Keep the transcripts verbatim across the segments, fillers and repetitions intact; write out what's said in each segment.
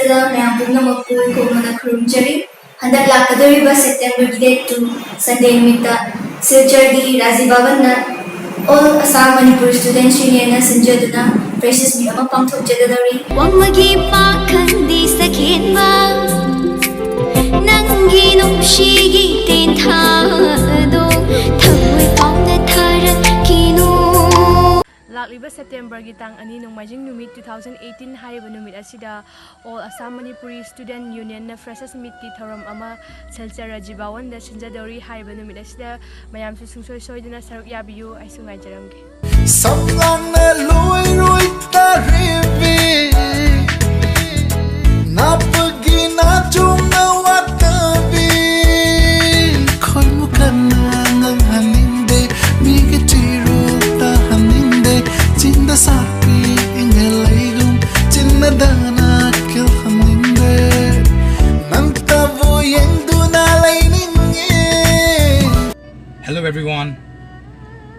ꯃꯌꯥꯝ ꯄꯨꯝꯅꯃꯛꯄꯨ ꯏꯀꯣꯛ ꯃꯅꯥ ꯈꯨꯔꯨꯝꯖꯔꯤ꯫ ꯍꯟꯗꯛ ꯂꯥꯛꯀꯗꯧꯔꯤꯕ September ꯒꯤ date two Sunday ꯅꯨꯃꯤꯠꯇ ꯁꯤꯜꯆꯔꯒꯤ Rajiv ꯚꯕꯟꯗ All Assam Manipuri Students Union ꯅ ꯁꯤꯟꯖꯗꯨꯅ Freshers Meet ꯑꯃ ꯄꯥꯡꯊꯣꯛꯆꯒꯗꯧꯔꯤ꯫ ꯋꯥꯡꯃꯒꯤ ꯄꯥꯈꯪꯗꯤ ꯁꯈꯦꯟꯕ, ꯅꯪꯒꯤ ꯅꯨꯡꯁꯤꯒꯤ ꯇꯦꯟꯊꯥꯗꯣ ꯊꯃꯣꯏ ꯄꯥꯎꯅ ꯊꯥꯔꯛꯈꯤꯅꯨ꯫ ꯂꯥꯛꯂꯤꯕ September ꯒꯤ ꯇꯥꯡ ꯑꯅꯤ, ꯅꯣꯡꯃꯥꯏꯖꯤꯡ ꯅꯨꯃꯤꯠ, two thousand eighteen ꯍꯥꯏꯔꯤꯕ ꯅꯨꯃꯤꯠ ꯑꯁꯤꯗ All Assam Manipuri Student Union ꯅ Freshers Meet ꯀꯤ ꯊꯧꯔꯝ ꯑꯃ ꯁꯤꯜꯆꯔ ꯔꯥꯖꯤꯕ ꯚꯕꯟꯗ ꯁꯤꯟꯖꯗꯧꯔꯤ꯫ ꯍꯥꯏꯔꯤꯕ ꯅꯨꯃꯤꯠ ꯑꯁꯤꯗ ꯃꯌꯥꯝꯁꯨ ꯁꯨꯡꯁꯣꯏ ꯁꯣꯏꯗꯅ ꯁꯔꯨꯛ ꯌꯥꯕꯤꯌꯨ꯫ ꯑꯩꯁꯨ ꯉꯥꯏꯖꯔꯝꯒꯦ꯫ ꯁꯝꯂꯥꯡꯅ ꯂꯣꯏꯔꯣꯏ ꯇꯥꯔꯤꯕꯤ, ꯅꯥꯄꯒꯤ ꯅꯥꯆꯣꯝꯅ ꯋꯥꯠꯇꯕꯤ, ꯈꯣꯏꯃꯨ ꯀꯟꯅ ꯉꯥꯡꯍꯟꯅꯤꯡꯗꯦ, ꯃꯤꯒꯤ ꯆꯤꯔꯨ ꯇꯥꯍꯟꯅꯤꯡꯗꯦ, ꯆꯤꯟꯗ ꯁꯥꯠꯄꯤ ꯏꯪꯉ ꯂꯩꯒꯨꯝ, ꯆꯤꯟꯅꯗꯅ ꯀꯤꯜꯍꯟꯅꯤꯡꯗꯦ, ꯅꯪꯇꯕꯨ ꯌꯦꯡꯗꯨꯅ ꯂꯩꯅꯤꯡꯉꯦ꯫ Hello everyone,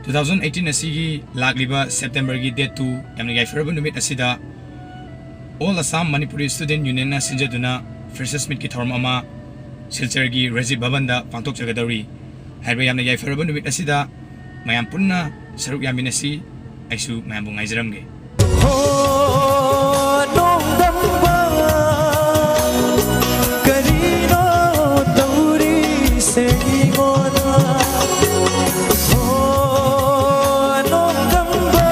two thousand eighteen ꯑꯁꯤꯒꯤ ꯂꯥꯛꯂꯤꯕ September ꯒꯤ date two, ꯌꯥꯝꯅ ꯌꯥꯏꯐꯔꯕ ꯅꯨꯃꯤꯠ ꯑꯁꯤꯗ All Assam Manipuri Student Union ꯅ ꯁꯤꯟꯖꯗꯨꯅ Freshers Meet ꯀꯤ ꯊꯧꯔꯝ ꯑꯃ ꯁꯤꯜꯆꯔꯒꯤ ꯔꯥꯖꯤꯕ ꯚꯕꯟꯗ ꯄꯥꯡꯊꯣꯛꯆꯒꯗꯧꯔꯤ꯫ ꯍꯥꯏꯔꯤꯕ ꯌꯥꯝꯅ ꯌꯥꯏꯐꯔꯕ ꯅꯨꯃꯤꯠ ꯑꯁꯤꯗ ꯃꯌꯥꯝ ꯄꯨꯟꯅ ꯁꯔꯨꯛ ꯌꯥꯃꯤꯟꯅꯁꯤ꯫ ꯑꯩꯁꯨ ꯃꯌꯥꯝꯕꯨ ꯉꯥꯏꯖꯔꯝꯒꯦ꯫ ꯍꯣ, ꯅꯣꯡꯗꯝꯕ, ꯀꯔꯤꯅꯣ ꯇꯧꯔꯤꯁꯦ ꯑꯩꯉꯣꯟꯗ? ꯍꯣ, ꯅꯣꯡꯗꯝꯕ,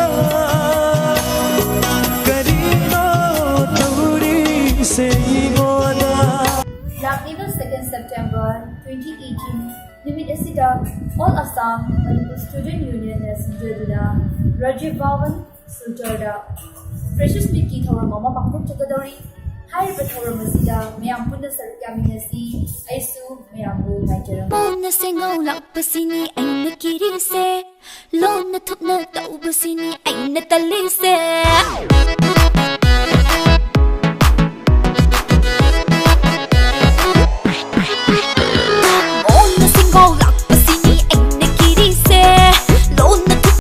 ꯀꯔꯤꯅꯣ ꯇꯧꯔꯤꯁꯦ ꯑꯩꯉꯣꯟꯗ? ꯂꯥꯛꯂꯤꯕ second September twenty eighteen ꯅꯨꯃꯤꯠ ꯑꯁꯤꯗ All Assam Manipur Student Union ꯅ ꯁꯤꯟꯖꯗꯨꯅ ꯔꯥꯖꯤꯕ ꯚꯕꯟ ꯁꯤꯜꯆꯔꯗ Freshers Meet ꯀꯤ ꯊꯧꯔꯝ ꯑꯃ ꯄꯥꯡꯊꯣꯛꯆꯒꯗꯧꯔꯤ꯫ ꯍꯥꯏꯔꯤꯕ ꯊꯧꯔꯝ ꯑꯁꯤꯗ ꯃꯌꯥꯝ ꯄꯨꯟꯅ ꯁꯔꯨꯛ ꯌꯥꯃꯤꯟꯅꯁꯤ꯫ ꯑꯩꯁꯨ ꯃꯌꯥꯝꯕꯨ ꯉꯥꯏꯖꯔꯝꯒꯦ꯫ ꯄꯣꯝꯅ ꯁꯦꯡꯍꯧ ꯂꯥꯛꯄꯁꯤꯅꯤ ꯑꯩꯅ ꯀꯤꯔꯤꯁꯦ, ꯂꯣꯟꯅ ꯊꯨꯞꯅ ꯇꯧꯕꯁꯤꯅꯤ ꯑꯩꯅ ꯇꯜꯂꯤꯁꯦ꯫